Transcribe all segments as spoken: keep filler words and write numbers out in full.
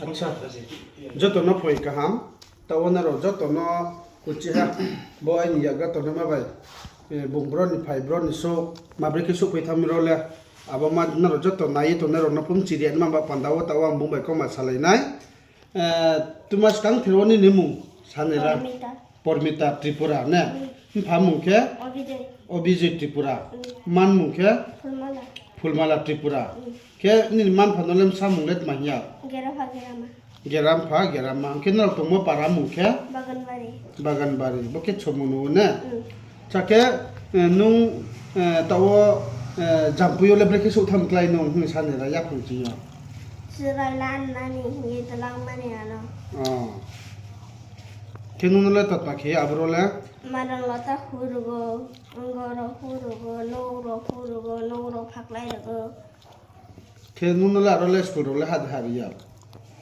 Acha, joto no phoi kaham. Taoh wo nrao joto no uchih ha, bo aini yakgra tongnaima bai, bung bro ni phai, bro ni souh, mabri khe souhphai thanng mi rao le, abo ma nrao joto nai ye tongnai rao no phone chiri ya nma ba panda wo taoh wo ang bung bai kauma salai nai. Tma skang ther wo nini mmung sa nai ra? Pormita Tripura ne? Mpha mmung khe? Obijay Tripura. Mma mmung khe? Phulmala Tripura. Khe nini mma mpha no le bsa mmung le tma hing ya? Gera mpha, gera mma. Hing khe nrao tongmo para mmung khe? Baganbari. Bo khe Chomonu ne? Acha khe, nung, taoh wo, Jampui yo le brekhe souh tham klái nung hing sa nai ra yaphang ching yo? Chrai la nani hing ye tlang mani ano. Khe nung no le tatma khe aboro le? Mairang lota hurugo, ongo rao hurugo, nouh rao hurugo, nouh rao phaklai rugo. Khe nung no le aro le school rao le hah de hah ri ya?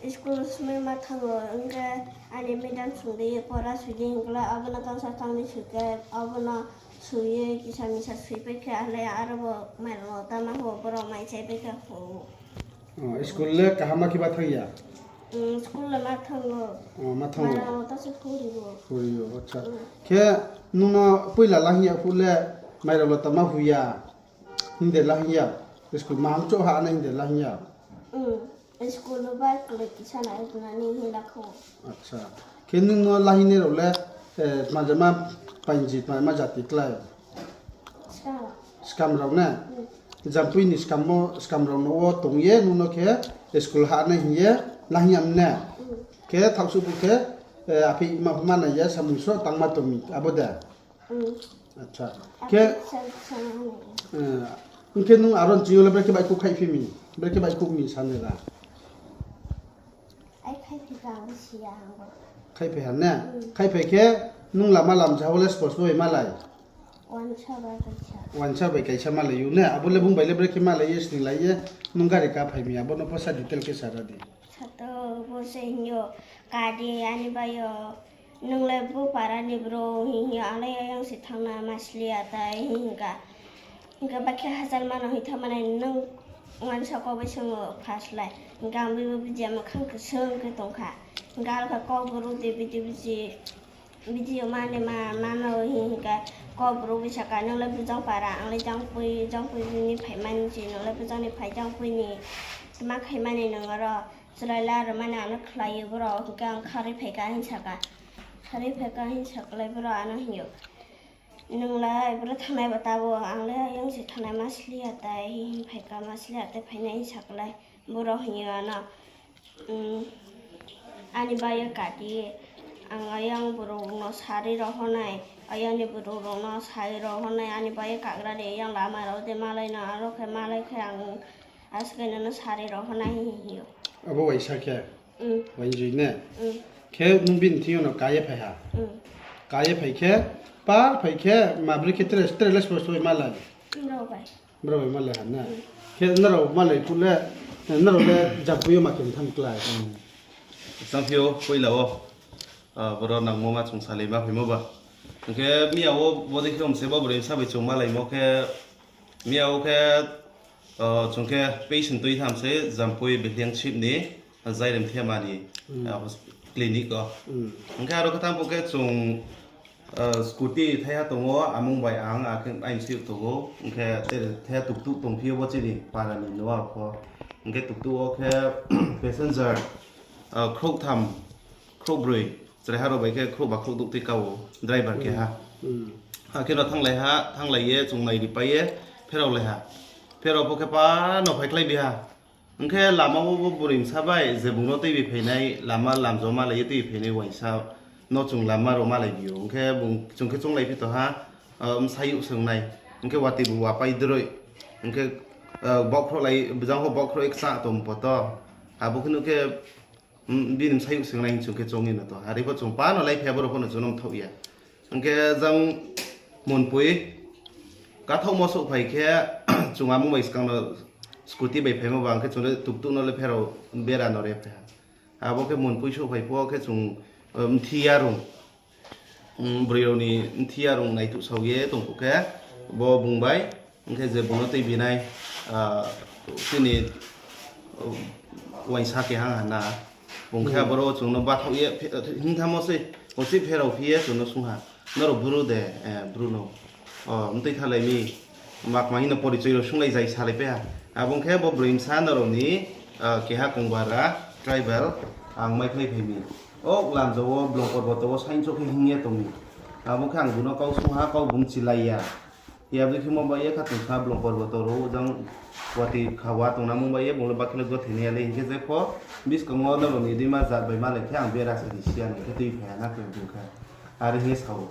School smai ma thanng o, hing khe ani madam sung di, pora soi di hing khe le, abo no tangsa tangni soi khe, abo no soi ye kisa misa soipai khe, ale aro bo mairang lota ma ho, boro mai chaipai khe ho. School le kaham ma khe ma thanng ya? School le ma thanng o. Ma thanng o. Mairang lota se huri o. Huri o, acha. Khe nung no poila la hing ya phuh le mairang lota ma hu ya hing de la hing ya? School mahang chouh ha nai hing de la hing ya? School no bai kloi kisa nai nani hing la kho. Acha. Khe nung no la hing nai rao le, tma jama painji, tma jama jati klái? Skam rao ne? Jampui ni skam rao no wo tong ye nung no khe school ha nai hing ye la hing ya mne? Khe thaohsuh phuh khe, apheih ma pho ma nai ya, samung so tangma tong mi, abo de? Acha. Khe, ong khe nung aro ni ching yo le brekhe baihkhouh khaihphi mi, brekhe baihkhouh mi sa nai ra? Khaihphai ha ne? Khaihphai khe nung lama lamja wo le sports bo bai malai? Uansa bai kaisa malai ou ne? Abo le bung bai le brekhe malai ye, sninglai ye, nung gari kaphai mi, abo no pho sa detail khe sa ra di. Sato bo se hing yo, kadi ani bai yo, nung le bo para ni brouh hing yo, ang le ayang se thanng na ma sli ya tai hing kha. Hing khe bakhe hachal mano hing thanng mani nung uansa kau bai sung o phaslái. Hing khe ang bai bo video makhang khe sung khe tong kha. Hing khe aro khe kau brouh de video mani ma mano hing khe kau brouh bai sa kha, nung le bujang para, ang le jangpoi, jangpoi ni phaimani se, nung le bujang ni phai jangpoi ni. Tma khaimani nung aro, chrai la aro mani ano khlai ye boro, hing khe ang kharoi phai kha hing sa kha. Kharoi phai kha hing sa kha le boro ano hing yo. Nung le boro thanngnai ba tabo, ang le ayang se thanngnai ma sli ya tai, hing phai kha ma sli ya tai phainai hing sa kha le boro hing yo ano. Ani bai ye kati, ang ayang brouh no sari rao ho nai, ayang ni brouh rao no sari rao ho nai, ani bai ye kagra de, ayang lama rao de malai no, aro khe malai khe ang aske no no sari rao ho nai hing yo. Abo waisa khe? Wainjoi ne? Khe nung bini thing yo no ka ye phai ha? Ka ye phai khe, par phai khe, ma bri khe tre, tre le sports bai malai? Brao bai malai ha na? Khe nrao malai phuh le, nrao le Jampui yo ma khe mthang klái? Samphi yo poila wo, boro nangmo ma chung salai ma phaimo ba. Hing khe miya wo bodei khe om se bo broi bsa bai chung malaimo khe, miya wo khe, chung khe patient tui tham se Jampui Beliang Chip ni, Zairem Thema ni, clinic o. Hing khe aro khe tang phuh khe chung, scooty thaiha tong o, amung bai ang, akhe aini siyouh tong o, hing khe thaiha tuktuk tongphi yo bo chini para ni noa pho. Hing khe tuktuk wo khe passenger, khrouhtham, khrouhbroi, chraiha rao bai khe khrouhba khrouhdouh tui ka ou, driver keha. Akhe no thannglai ha, thannglai ye chung nairipai ye, pherao lai ha. Pherao pho khe pa no phaikhlai bi ha. Hing khe lama wo bo broi bsa bai je bung no tuibi phainai, lama lamjo malai ye tuibi phainai uaingsa no chung lama rao malai bi ou. Hing khe chung khe chounglaiphi tong ha, bsayouh swngnai. Hing khe watoi bu wapai droi. Hing khe, baohkhrouhlai, bjang pho baohkhrouh ye kchah tong poto. Abo khe nuh khe, bini bsayouh swngnai hing chung khe choung ye no tong ha. Are pho chung pa no laiphi ya, boro pho no chung no mthaoh ya. Hing khe jang Monpui, kathaohmo souhphai khe, chung amung bai skang no scooty bai phaimo ba, hing khe chung le tuktuk no le pherao bera no re phai ha. Abo khe Monpui souhphai phuh wo khe chung, mthi yarung, broi rao ni mthi yarung naithuhsao ye tong phuh khe, bo bung bai, hing khe je bung no tuibi nai, chini, uaingsa keha ha na, Bung khe aboro chung no bathaoh ye, hingthamo se, uchih pherao phi ye chung no sung ha. Nrao Bru de, Bru no. O, mtui thalai mi, ma kma hing no porichoi rao sunglai zai salaipai ha. Abo ong khe bo broi bsa nrao ni, keha Kongbara tribal, ang maikhlai phai mi. O Lamjao wo Blong Porboto wo saingchouh khe hing ye tong mi. Abo ong khe ang bung no kau sung ha, kau bung chilai ya. Yabdi khe mo bai ye khatungsung ha Blong Porboto rao jang watoi kha wa tongnamo bai ye bung le bakhe le gothoi nai ya le hing khe jepho buskang wo nrao ni deima jat bai malai khe ang bera sa di si ya no khe tuiphai ya na khe bung khe. Are hing ye sa ou.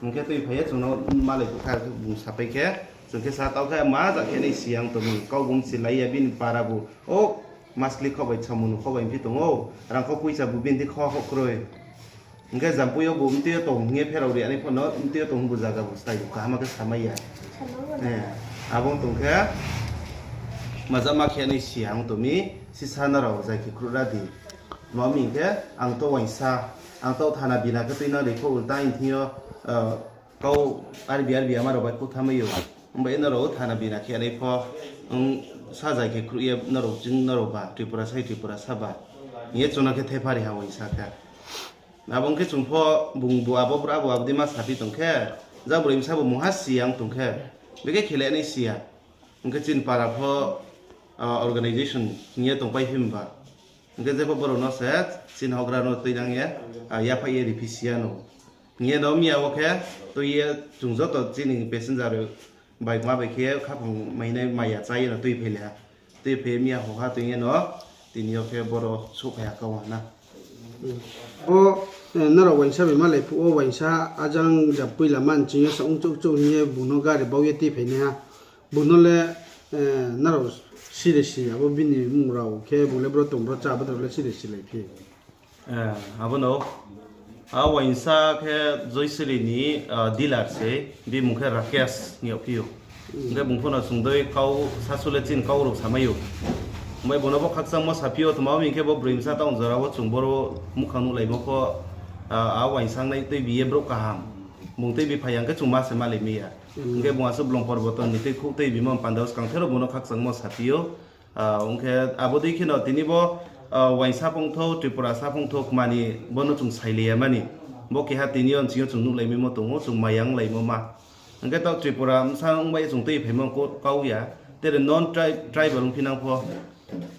Hing khe tuiphai ye chung no malai khe bung sapai khe, chung khe sa tau khe ma jat khe nai si ya ong tong mi, kau bung chilai ya bini para bu. O, maskli kho bai, samung kho bai phi tong ou, rang kho poicha bu bini di kho kho kroi. Hing khe Jampui yo bu mtui yo tong hing ye pherao ri ani pho no, mtui yo tong bu zaga bu style kaham khe samai ya. Abo ong tong khe, ma jat ma khe nai si ya ong tong mi, sisa nrao zai khe khruh ra di. Ma mi hing khe, ang to uaingsa, ang to thana bina khe tuinang ri pho ulta hing thing yo, kau arbi arbi ama rao bai khuh thamai ou. Ong bai nrao thana bina khe nai pho, sa zai khe khruh ye nrao ching nrao ba, Tripura sai Tripura sa ba. Hing ye chung no khe thephari ha uaingsa khe. Abo ong khe chung pho bung bu abo bra bu abo dei ma saphi tong khe, jang broi bsa bu mungha si ya ong tong khe, bekhe khelai nai si ya. Ong khe chini para pho, organisation hing ye tongpai phi mba. Ong khe jepho brouh no se chini houhgra no tuinang ye, yaphaih ye riphi si ya no. Hing ye no miya wo khe tui ye chung joto chini passenger bai kma bai khe khaphang mainai maya chá ye no tuiphai le ha. Tuiphai ye miya hoha tui ye no tini yo khe boro souhphai ha kau ha na. Bo, nrao uaingsa bai malai phuh wo uaingsa ajang jam poila man ching yo sa ongchouh chouh hing ye bung no gari bau ye tuiphai nai ha. Bung no le, nrao sire si, abo bini mmung rao khe bung le bro tong bro chá, abo rao le sire silai phi. Abo no, a uaingsa khe Joysiri ni dealer se, bini mmung khe Rakesh hing yagphi ou. Hing khe bung pho no chung dei kau sasu le chini kau rao samai ou. Bai bung no bo khakchangmo saphi ou, tma hing khe bo broi bsa town jora wo chung boro muhkhang nuhlaimo pho, a uaingsa nai tuibi ye brouh kaham. Bung tuibi phai ya hing khe chung ma se malai mai ya. Hing khe bung asuh Blong Porboto ni tuikhouh tuibimo panda wo skang the rao bung no khakchangmo saphi ou. Ong khe abo dei kheno tini bo, uaingsa phongthou, Tripurasa phongthou kma ni bo no chung sailai ya mani. Bo keha tini yo nching yo chung nuhlai maimo tong ou, chung maya onglaimo ma. Hing khe taoh Tripura bsa ong bai ye chung tuiphaimo kau ya. Tere non tribal ongphi nang pho,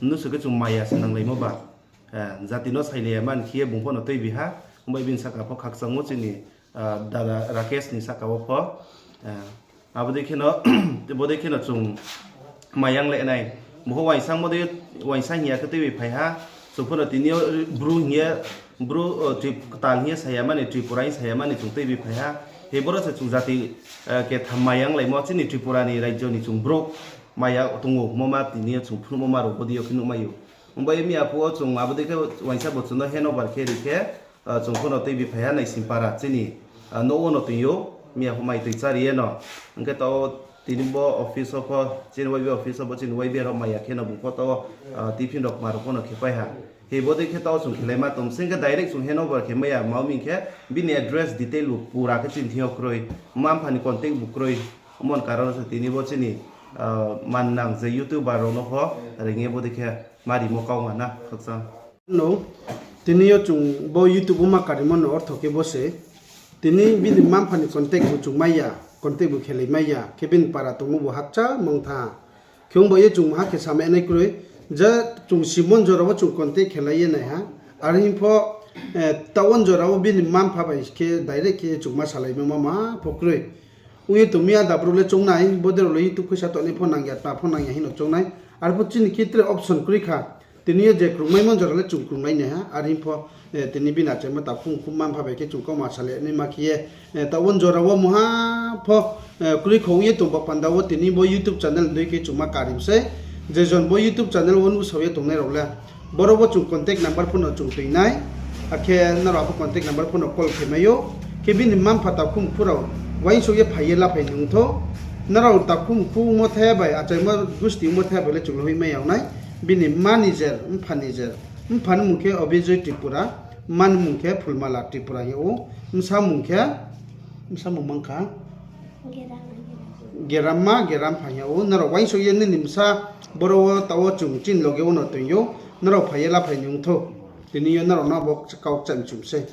mnusu khe chung maya se nanglaimo ba. Jati no sailai ya mani khe ye bung pho no tuibi ha. Ong bai bini sahka pho khakchangmo chini, dada Rakesh ni sahka wo pho. Abo dei kheno, bo dei kheno chung maya onglai nai. Bo pho uaingsa hing ya khe tuibi phai ha. Chung pho no tini yo Bru hing ye, Bru, ktal hing ye sa ya mani, Tripura hing sa ya mani chung tuibi phai ha. Hi boro se chung jati, ketham maya onglaimo chini Tripura ni rajyo ni chung brouh maya tong ou, mo ma tini yo chung phnuhmo ma rao bo dei yo khe nuhmai ou. Ong bai ye miya phuh wo chung abo dei khe uaingsa bo chung no handover khe ri khe, chung pho no tuibi phai ha Naisingpara chini, nouh wo no toing ou, miya phuh mai tui chári ye no. Ong khe taoh tini bo office wo pho, chini Y B A office wo pho, chini Y B A rao maya khe no bung pho taoh, tiffin rao kma rao pho no khepai ha. Hi bo dei khe taoh chung khelaima tong sing khe direct chung handover khe mai ya, ma ong mi khe bini address detail bu pura khe chini thing yo kroi, mma-mpha ni contact bu kroi. Mon karon se tini bo chini, mannang je YouTuber rao no pho reing ye bo dei khe ma rimo kau ha na khakchang. No, tini yo chung bo YouTube wo ma karimo no ortho khe bo se. Tini bini mma-mpha ni contact bu chung mai ya, contact bu khelai mai ya, khe bini para tongmo bu hakcha mangtha. Khe ong bai ye chung maha khe samai nai kroi, je chung simon jora wo chung contact khelai ye nai ha. Are hing pho, taoh wo jora wo bini mma-mpha bai khe direct khe chung ma salaimo ma ma pho kroi. Ong ye tong mi ada brouh le choung nai, bodei rao le YouTube khuisa tongnai pho nang ya, tma pho nang ya hing no choung nai. Arphuh chini khe tre option kroi kha. Tini yo je krungmaimo jora le chung krunglai nai ha, are hing pho, tini bini achaimo takhu mkhu mma-mpha bai khe chung kauma salai naima khe ye, taoh wo jora wo maha pho, kroi kha ong ye tong ba panda wo tini bo YouTube channel dei khe chung ma karim se. Je jon bo YouTube channel wo nuhsao ye tongnai rao le, boro wo chung contact number pho no chung toi nai, akhe nrao abo contact number pho no call khe mai ou. Khe bini mma-mpha takhu mkhu rao uaingsouh ye phai ye laphai ni ongthou. Nrao takhu mkhu ongmo the bai achaimo gusti ongmo the bai le chung le hoihmai ya ong nai. Bini mma ni jer, mpha ni jer. Mpha ni mmung khe Obijoy Tripura, mma ni mmung khe Phulmala Tripura hing yag ou. Bsa mmung khe, bsa mmung mang kha? Geramma, Gerampha hing yag ou. Nrao uaingsouh ye nini bsa boro wo taoh wo chung chini loge wo no toing ou. Nrao phai ye laphai ni ongthou. Tini yo nrao no bo kau kcham chum sei.